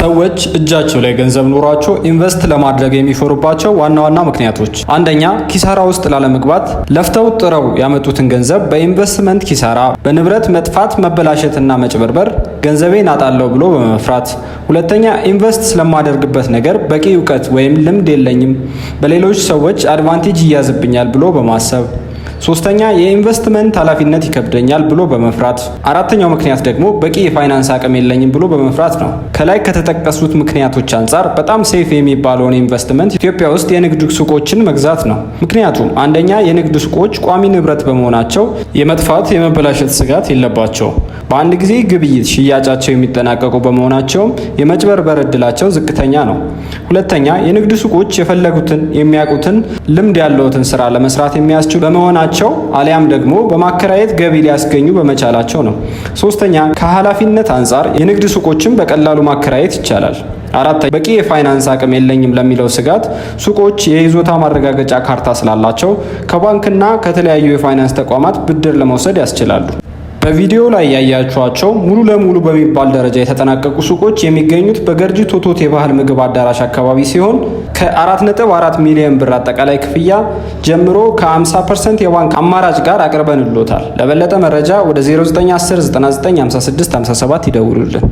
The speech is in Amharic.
ሰዎች እጃቸው ላይ ገንዘብ ኖሯቸው invest ለማድረግ የሚፈሩባቸው ዋና ዋና ምክንያቶች፣ አንደኛ፣ ኪሳራ ውስጥ ላለመግባት። ለፍተው ጥረው ያመጡትን ገንዘብ በኢንቨስትመንት ኪሳራ፣ በንብረት መጥፋት፣ መበላሸትና መጭበርበር ገንዘቤን አጣለሁ ብሎ በመፍራት። ሁለተኛ፣ invest ስለማደርግበት ነገር በቂ እውቀት ወይም ልምድ የለኝም፣ በሌሎች ሰዎች advantage ይያዝብኛል ብሎ በማሰብ። ሶስተኛ፣ የኢንቨስትመንት ኃላፊነት ይከብደኛል ብሎ በመፍራት። አራተኛው ምክንያት ደግሞ በቂ የፋይናንስ አቅም የለኝም ብሎ በመፍራት ነው። ከላይ ከተጠቀሱት ምክንያቶች አንጻር በጣም safe የሚባለውን ኢንቨስትመንት ኢትዮጵያ ውስጥ የንግድ ሱቆችን መግዛት ነው። ምክንያቱም አንደኛ፣ የንግድ ሱቆች ቋሚ ንብረት በመሆናቸው የመጥፋት፣ የመበላሸት ስጋት የለባቸውም። በአንድ ጊዜ ግብይት ሽያጫቸው የሚጠናቀቁ በመሆናቸውም የመጭበርበር እድላቸው ዝቅተኛ ነው። ሁለተኛ፣ የንግድ ሱቆች የፈለጉትን፣ የሚያውቁትን፣ ልምድ ያለዎትን ስራ ለመስራት የሚያስችሉ በመሆናቸው አሊያም ደግሞ በማከራየት ገቢ ሊያስገኙ በመቻላቸው ነው። ሶስተኛ፣ ከኃላፊነት አንጻር የንግድ ሱቆችን በቀላሉ ማከራየት ይቻላል። አራተኛ፣ በቂ የፋይናንስ አቅም የለኝም ለሚለው ስጋት ሱቆች የይዞታ ማረጋገጫ ካርታ ስላላቸው ከባንክና ከተለያዩ የፋይናንስ ተቋማት ብድር ለመውሰድ ያስችላሉ። በቪዲዮ ላይ ያያችኋቸው ሙሉ ለሙሉ በሚባል ደረጃ የተጠናቀቁ ሱቆች የሚገኙት በገርጂ ቶቶት የባህል ምግብ አዳራሽ አካባቢ ሲሆን ከ4.4 ሚሊዮን ብር አጠቃላይ ክፍያ ጀምሮ ከ50% የባንክ አማራጭ ጋር አቅርበንሎታል። ለበለጠ መረጃ ወደ 0910 99 56 57 ይደውሉልን።